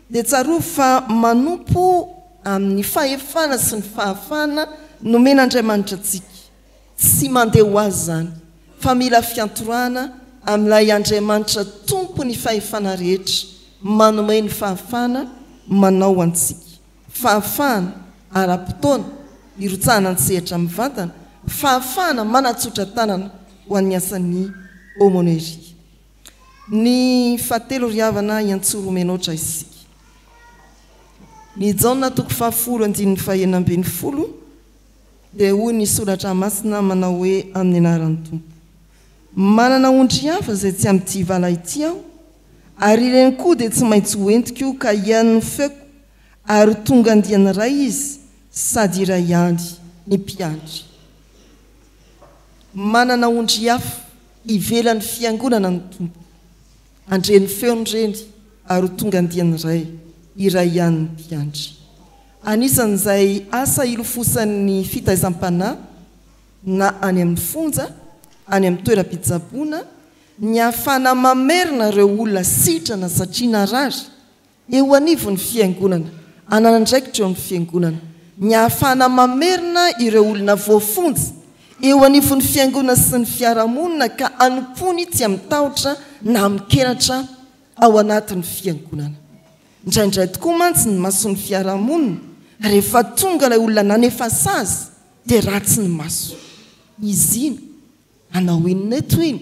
dia tsarovy fa manompo amin'ny fahefana sy ny fahafahana nomen'Andriamanitra antsika. Tsy mandeha ho azy izany fa mila fiantorahana amin'ilay Andriamanitra Tompon'ny fahefana rehetra manome ny fahafahana manao antsika. Fahafahana ara-potoana hirotsahana an-tsehatra mivantana, fahafahana manatsotra tanana ho an'ny asan'ny aumônerie. Ny fahatelo ry havana iantsoromen'otra isika. Ny Jaona toko fahafolo andininy faha-16 dia hoy ny soratra masina manao hoe amin'ny anaran'ny Tompo. Manana ondry hafa izay tsy amin'ity vala ity aho, ary ireny koa dia tsy maintsy ho entiko ka hihaino ny feoko ary ho tonga andiany iray izy sady iray ihany ny mpiandry. Manana ondry hafa ivelan'ny fiangonana ny Tompo. Handre ny feony ireny ary ho tonga andiany iray, iray ihany ny mpiandry. Anisan'izay asa ilofosan'ny fitaizam-panahy na any amin'ny fonja, any amin'ny toeram-pitsaboana, ny hahafahana mamerina ireo olona sitrana satria narary, Eo anivon'ny Fiangonana, hanana andraikitra eo amin'ny Fiangonana, ny hahafahana mamerina ireo olona voafonja eo anivon'ny Fiangonana sy ny fiarahamonina ka hanompoany tsy amin-tahotra na amin-kenatra ao anatin'ny Fiangonana. Indraindray tokoa mantsy ny mason'ny fiarahamonina rehefa tonga ilay olona nanefa sazy dia ratsy ny maso. Izy iny, hanao inona eto iny?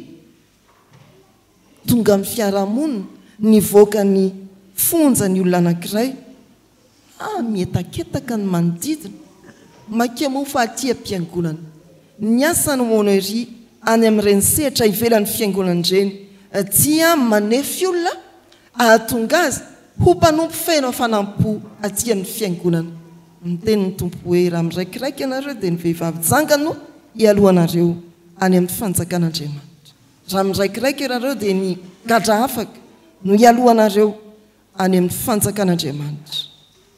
Tonga amin'ny fiarahamonina, nivoaka ny fonja ny olona anankiray. Ah, mietaketaka ny manodidina. Maika moa fa aty am-piangonana. Ny asan'ny aumônerie any amin'ireny sehatra ivelan'ny fiangonana ireny dia manefy olona hahatonga azy ho mpanompo feno hafanam-po aty amin'ny fiangonana. Niteny ny Tompo hoe raha miraikiraiky ianareo dia ny vehivavy janga no hialohanareo any amin'ny fanjakan'Andriamanitra. Raha miraikiraiky ianareo dia ny gadra afaka no hialohanareo any amin'ny fanjakan'Andriamanitra.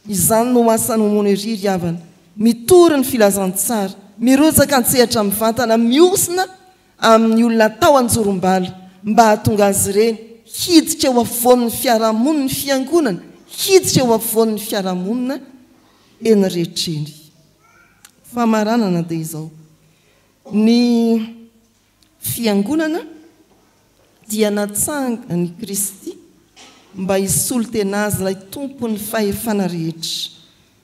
Izany no asan'ny aumônerie ry havana, mitory ny filazantsara, mirotsaka an-tsehatra mivantana, mihosina amin'ny olona atao anjorom-bala mba hahatonga azy ireny hiditra eo afovoan'ny fiarahamonin'ny fiangonana, hiditra eo afovoan'ny fiarahamonina eny rehetra eny. Famaranana dia izao, ny Fiangonana dia natsangan'i Kristy mba hisolo tena Azy ilay Tompon'ny fahefana rehetra.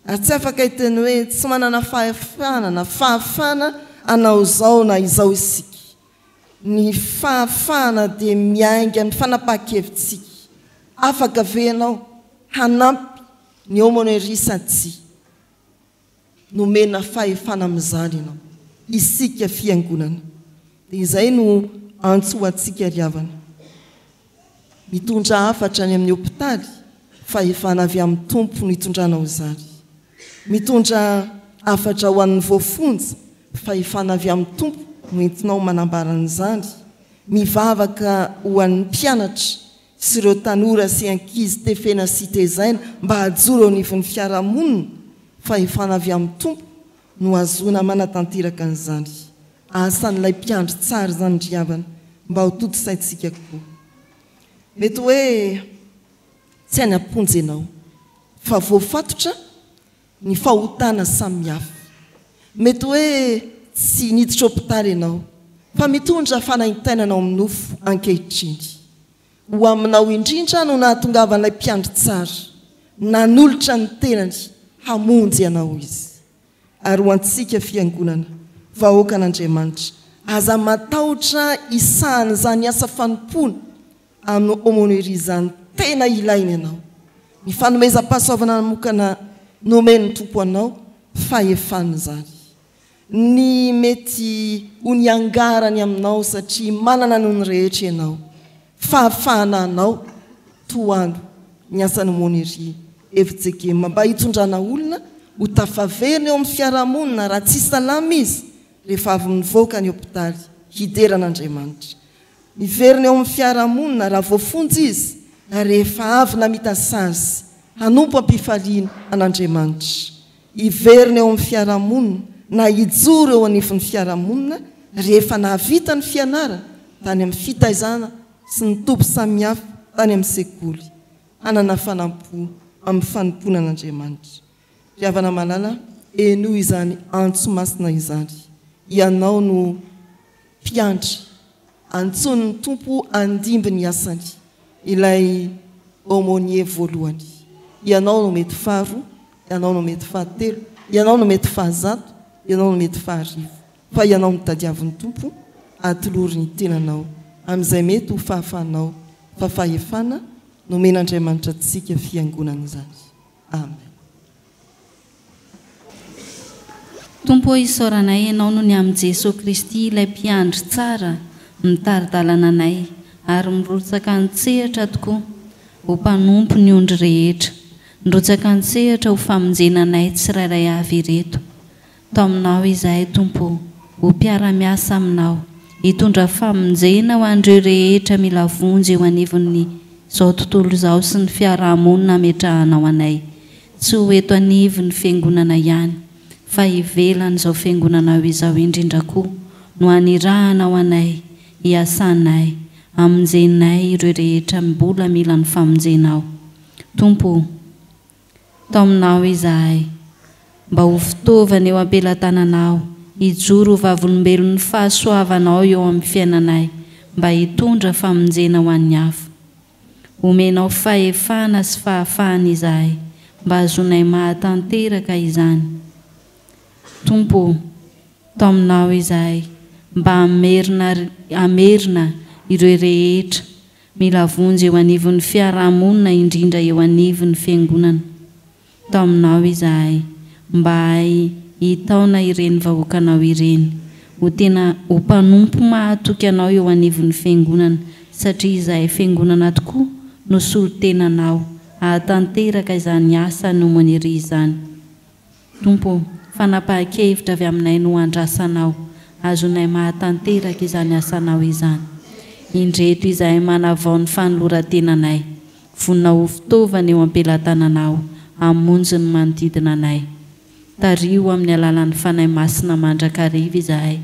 Ary tsy afaka hiteny hoe tsy manana fahefana na fahafahana hanao izao na izao isika. Ny fahafahana dia miainga amin'ny fanapahan-kevitsika. Afaka ve ianao hanampy ny aumônerie sa tsia? Nomena fahefana amin'izany ianao. Isika fiangonana. Dia izay no antso ho antsika ry havana. Mitondra hafatra any amin'ny hopitaly, fahefana avy amin'ny Tompo no itondranao izany. Mitondra hafatra ho an'ny voafonja, fahefana avy amin'ny Tompo no entinao manambara an'izany. Mivavaka ho an'ny mpianatra sy ireo tanora sy ankizy tefena sy tezaina mba hajoro eo anivon'ny fiarahamonina, fahefana avy amin'ny Tompo no ahazoana manatanteraka an'izany. Asan'ilay mpiandry tsara izany ry havana, mba ho tontosaintsika koa. Mety hoe tsy any am-ponja ianao, fa voafatotra ny fahotana samihafa. Mety hoe tsy niditra hopitaly ianao, fa mitondra fanaintainana ao amin'ny nofo ankehitriny. Ho aminao indrindra no nahatongavan'ilay Mpiandry tsara. Nanolotra ny tenany hamonjy anao Izy. Ary ho antsika Fiangonana, vahoakan'Andriamanitra, aza matahotra hisahana izany asa fanompoana amin'ny aumônerie izany tena ilaina ianao. Ny fanomezam-pahasoavana manokana nomen'ny Tompo anao, fahefana izany. Ny mety ho niangarany aminao satria manana noho ny rehetra ianao. Fahafahana anao, tohano ny asan'ny aumônerie FJKM mba hitondrana olona ho tafaverina eo amin'ny fiarahamonina raha tsy salama izy rehefa avy mivoaka ny hopitaly hidera an'Andriamanitra. Miverina eo amin'ny fiarahamonina raha voafonja izy rehefa avy namita sazy hanompo am-pifaliana an'Andriamanitra. Hiverina eo amin'ny fiarahamonina na hijoro eo anivon'ny fiarahamonina rehefa nahavita ny fianarana tany amin'ny fitaizana sy ny toby samihafa tany amin'ny sekoly. Hanana fanampo amin'ny fanompoana an'Andriamanitra. Ry havana malala, henoy izany antso masina izany. Ianao no. Mpiandry. Antsoin'ny Tompo handimby ny asany ilay aumônier voalohany. Ianao no mety faharoa, ianao no mety fahatelo, ianao no mety fahazato, ianao no mety faharivo. Fa ianao no tadiavin'ny Tompo, atolory ny tenanao amin'izay mety ho fahafahanao fa fahefana nomen'Andriamanitra antsika fiangonana izany. Amen. Tompo ô isaoranay Ianao noho ny amin'i Jesoa Kristy ilay Mpiandry tsara mitari-dalana anay ary mirotsaka an-tsehatra tokoa ho mpanompo ny ondry rehetra. Nirotsaka an-tsehatra ho famonjena anay tsirairay avy ireto. Taominao izahay Tompo ô, ho mpiara-miasa Aminao, hitondra famonjena ho an'ireo rehetra mila vonjy eo anivon'izao tontolo izao sy ny fiaraha-monina ametrahanao anay, tsy ho eto anivon'ny Fiangonana ihany, fa ivelan'izao Fiangonanao izao indrindra koa no anirahanao anay, hiasanay, hamonjenay ireo rehetra mbola mila ny famonjenao. Tompo ô. Taominao izahay, mba ho fitaovana eo am-pelatananao, hijoro ho vavolombelon'ny fahasoavanao eo amin'ny fiainanay, mba hitondra famonjena ho an'ny hafa. Omenao fahefana sy fahafahana izahay mba hahazoanay mahatanteraka izany. Tompo ô, taominao izahay mba hamerina hamerina ireo rehetra mila vonjy eo anivon'ny fiarahamonina indrindra eo anivon'ny Fiangonana. Taominao izahay mba hahay hitaona ireny vahoakanao ireny ho tena ho mpanompo mahatoky Anao eo anivon'ny Fiangonana satria izahay Fiangonana tokoa no solontenanao hahatanteraka izany asa aumônerie izany. Tompo ô, fanapahan-kevitra avy aminay no andrasanao, azonay mahatanteraka izany asanao izany. Indreto izahay manavao ny fanoloran-tenanay, vonona ho fitaovana eo am-pelatananao hamonjy ny manodidina anay. Tariho amin'ny alalan'ny Fanahy Masina mandrakariva izahay,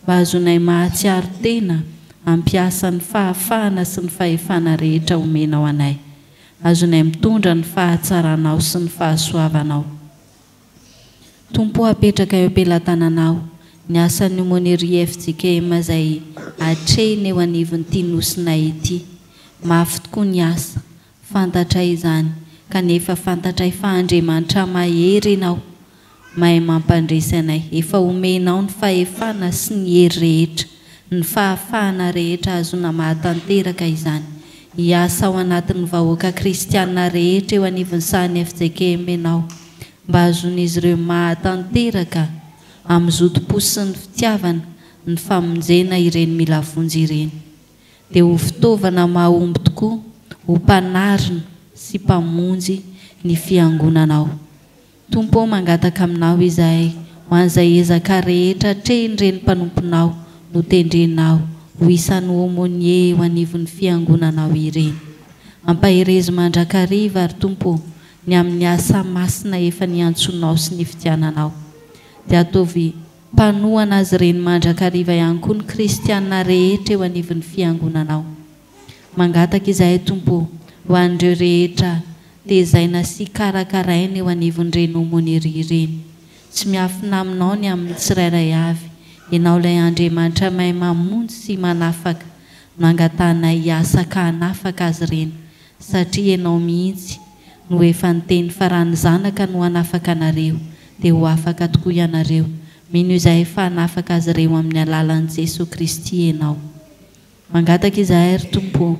mba hahazoanay mahatsiaro tena hampiasa ny fahafahana sy ny fahefana rehetra omenao anay. Azonay mitondra ny fahatsaranao sy ny fahasoavanao. Tompo o apetraka eo am-pelatananao ny asan'ny Aumônerie fjkm izay atrehina eo anivon'ity nosinay ity. Mafy tokoa ny asa, fantatray izany, kanefa fantatray fa Andriamanitra mahery Ianao. Mahay mampandresy anay. Efa omenao ny fahefana sy ny hery rehetra, ny fahafahana rehetra ahazoana mahatanteraka izany. Hiasa ao anatin'ny vahoaka kristiana rehetra eo anivon'ny sahan'ny fjkm ianao, mba hahazoan'izy ireo mahatanteraka amin'ny zotom-po sy ny fitiavana ny famonjena ireny mila vonjy ireny. Dia ho fitaovana mahomby tokoa ho mpanarina sy mpamonjy ny fiangonanao. Tompo ô mangataka aminao izahay ho an'izay ezaka rehetra atrehin'ireny mpanomponao notendrenao ho isan'ny aumônier eo anivon'ny fiangonanao ireny. Ampaherezo mandrakariva ry Tompo ô ny amin'ny asa masina efa niantsoanao sy nifidiananao. Dia ataovy mpanohana azy ireny mandrakariva ihany koa ny kristiana rehetra eo anivon'ny fiangonanao. Mangataka izahay Tompo ô, ho an'ireo rehetra tezaina sy karakaraina eo anivon'ireny aumônerie ireny. Tsy miafina aminao ny amin'ny tsirairay avy. Ianao ilay Andriamanitra mahay mamonjy sy manafaka no angatahanay hiasa ka hanafaka azy ireny, satria Ianao mihitsy no efa niteny fa raha ny Zanaka no hanafaka anareo dia ho afaka tokoa ianareo. Mino izahay fa hanafaka azy ireo amin'ny alalan'i Jesoa Kristy Ianao. Mangataka izahay ry Tompo ô,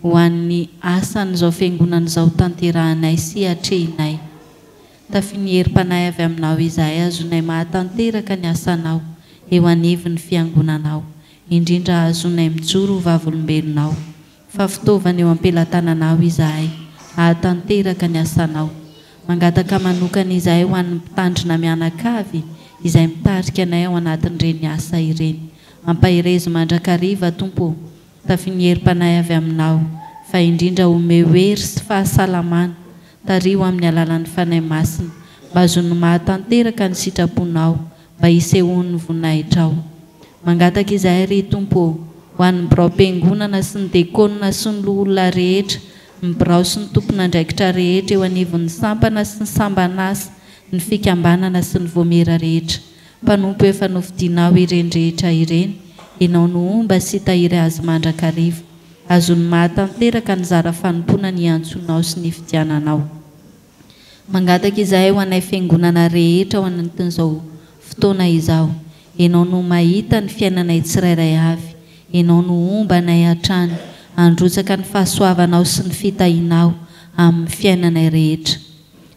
ho an'ny asan'izao Fiangonana izao tanterahanay sy atrehinay. Tafian'ny herim-panahy avy Aminao izahay hahazoanay mahatanteraka ny asanao eo anivon'ny Fiangonanao, indrindra hahazoanay mijoro ho vavolombelonao fa fitaovana eo am-pelatananao izahay hahatanteraka ny asanao. Mangataka manokana izahay ho an'ny mpitandrina mianakavy izay mitarika anay ao anatin'ireny asa ireny. Ampaherezo mandrakariva Tompo ô, tafin'ny herim-panahy avy aminao, fa indrindra omeo hery sy fahasalamana, tariho amin'ny alalan'ny Fanahy Masina, mba azony mahatanteraka ny sitraponao, mba hisehoan'ny voninahitrao. Mangataka izahay ry Tompo ô, ho an'ny biraom-piangonana sy ny dekônina sy ny loholona rehetra, ny birao sy ny tompon'andraikitra rehetra eo anivon'ny sampana sy ny samban'asa, ny fikambanana sy ny voamiera rehetra, Mpanompo efa nofidinao ireny rehetra ireny, Ianao no homba sy hitahiry azy mandrakariva. Azony mahatanteraka ny zara fanompoana niantsoanao sy nifidiananao. Mangataka izahay ho anay Fiangonana rehetra ao anatin'izao fotoana izao. Ianao no mahita ny fiainanay tsirairay avy. Ianao no homba anay hatrany, handrotsaka ny fahasoavanao sy ny fitahianao amin'ny fiainanay rehetra.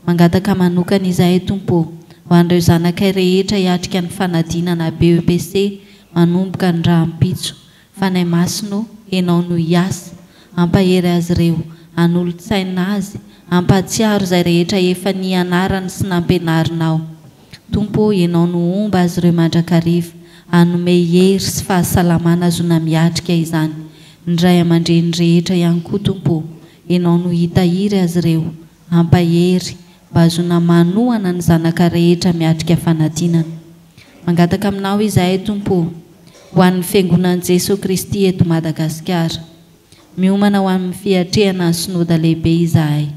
Mangataka manokana izahay Tompo ô, ho an'ireo zanakay rehetra hiatrika ny fanadinana BEPC manomboka ny rahampitso. Fanahy Masina ô, Ianao no hiasa, hampahery azy ireo, hanolo-tsaina azy, hampahatsiaro izay rehetra efa nianarany sy nampianarinao. Tompo ô, Ianao no homba azy ireo mandrakariva, hanome hery sy fahasalamana ahazoana miatrika izany. Ny ray aman-dreny rehetra ihany koa Tompo ô, Ianao no hitahiry azy ireo, hampahery, mba hahazoana manohana ny zanaka rehetra miatrika fanadinana. Mangataka Aminao izahay, Tompo ô, ho an'ny Fiangonan'i Jesoa Kristy eto Madagasikara. Miomana ho amin'ny fiatrehana ny Synoda lehibe izahay.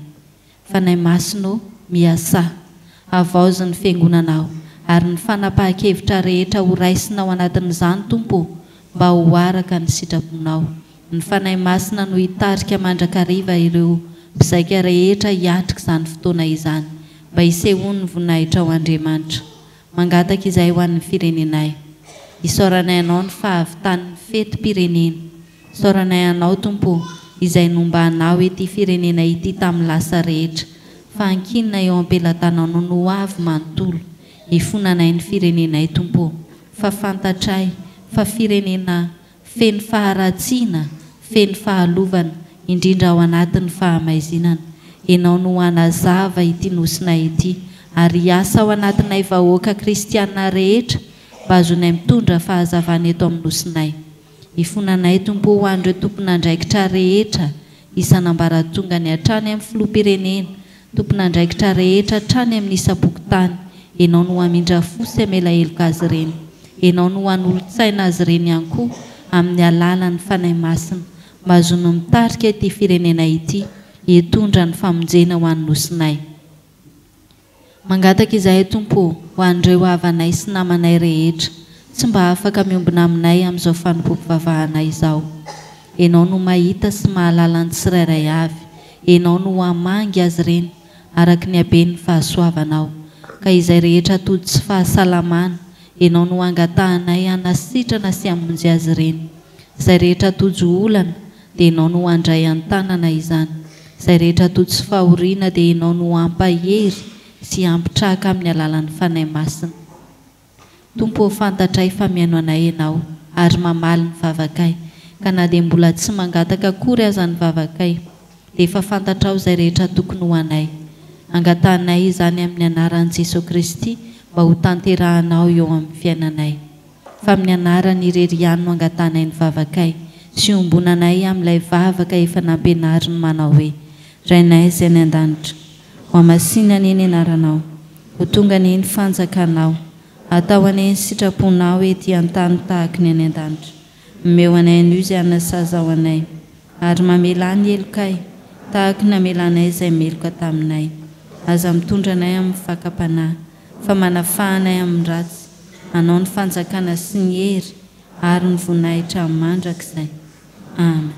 Fanahy Masina ô, miasà. Havaozy ny Fiangonanao, ary ny fanapahan-kevitra rehetra ho raisina ao anatin'izany, Tompo ô, mba ho araka ny sitraponao. Ny Fanahy Masina no hitarika mandrakariva ireo mpizaika rehetra hiatrika izany fotoana izany, mba hisehoan'ny voninahitrao Andriamanitra. Mangataka izahay ho an'ny firenenay. Isaoranay Anao ny fahavitan'ny fetim-pirenena. Isaoranay Anao, Tompo ô, izay nombanao ity firenena ity tamin'ny lasa rehetra, fa ankinina eo am-pelatananao ny ho avy manontolo. Ifonanay ny firenenay, Tompo ô, fa fantatray fa firenena feno faharatsiana, feno fahalovana, indrindra ao anatin'ny fahamaizinana. Ianao no hanazava ity nosinay ity, ary hiasa ao anatinay vahoaka kristiana rehetra mba azonay mitondra fahazavana eto amin'ny nosinay. Ifonanay Tompo ho an'ireo tompon'andraikitra rehetra isan'ambaratongany hatrany amin'ny filoham-pirenena, tompon'andraikitra rehetra hatrany amin'ny isam-pokontany, Ianao no hamindra fo sy hamela heloka azy ireny. Ianao no hanolo-tsaina azy ireny ihany koa amin'ny alalan'ny Fanahy Masina mba hahazoany mitarika ity firenena ity hitondra ny famonjena ho an'ny Nosinay. Mangataka izahay Tompo ô, ho an'ireo havanay sy namanay rehetra tsy mba afaka miombona aminay amin'izao fanompoam-pivavahana izao. Ianao no mahita sy mahalala ny tsirairay avy. Ianao no hamangy azy ireny araka ny haben'ny fahasoavanao. Ka izay rehetra tojo tsy fahasalamana, Ianao no angatahanay hanasitrana sy hamonjy azy ireny. Izay rehetra tojo olana, dia Ianao no handray an-tanana izany. Izay rehetra tojo tsy fahoriana, dia Ianao no hampahery sy hampitraka amin'ny alalan'ny Fanahy Masina. Tompo ô fantatray fa mihaino anay Ianao ary mamaly ny vavakay, ka na dia mbola tsy mangataka akory aza ny vavakay, dia efa fantatrao izay rehetra tokony ho anay. Angatahanay izany amin'ny anaran'i Jesoa Kristy mba ho tanterahanao eo amin'ny fiainanay. Fa amin'ny anarany irery ihany no angatahanay ny vavakay sy iombonanay amin'ilay vavaka efa nampianariny manao hoe, Rainay izay any an-danitra, Hohamasina anie ny anaranao, ho tonga anie ny fanjakanao, atao anie ny sitraponao ety an-tany tahaky ny any an-danitra. Omeo anay anio izay hanasazao anay, ary mamelà ny helokay, tahaky ny namelanay izay meloka taminay. Aza mitondra anay amin'ny fakam-panahy, fa manafaha anay amin'ny ratsy, Anao ny fanjakana sy ny hery ary ny voninahitra mandrakizay. Amen.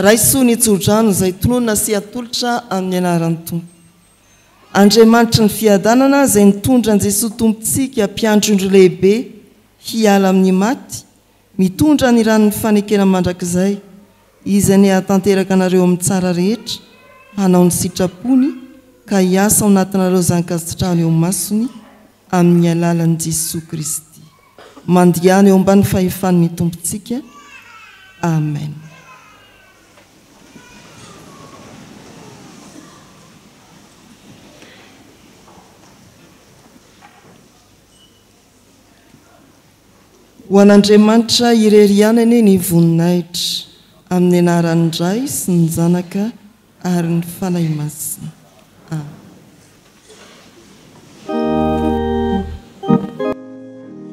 Raiso ny tsodrano izay tononina sy atolotra amin'ny anaran'ny Tompo. Andriamanitry ny fiadanana izay nitondra an'i Jesoa Tompontsika mpiandry ondry lehibe hiala amin'ny maty, mitondra ny ran'ny fanekena mandrakizay, Izy anie hahatanteraka anareo amin'ny tsara rehetra, hanao ny sitrapony, ka hiasa ao anatinareo izany kasitrahana eo imasony, amin'ny alalan'i Jesoa Kristy. Mandehana eo ambany fahefan'ny Tompontsika. Amen. Ho an'Andriamanitra irery ihany anie ny voninahitra. Amin'ny anaran'ny Ray sy ny Zanaka ary ny Fanahy Masina. Amen.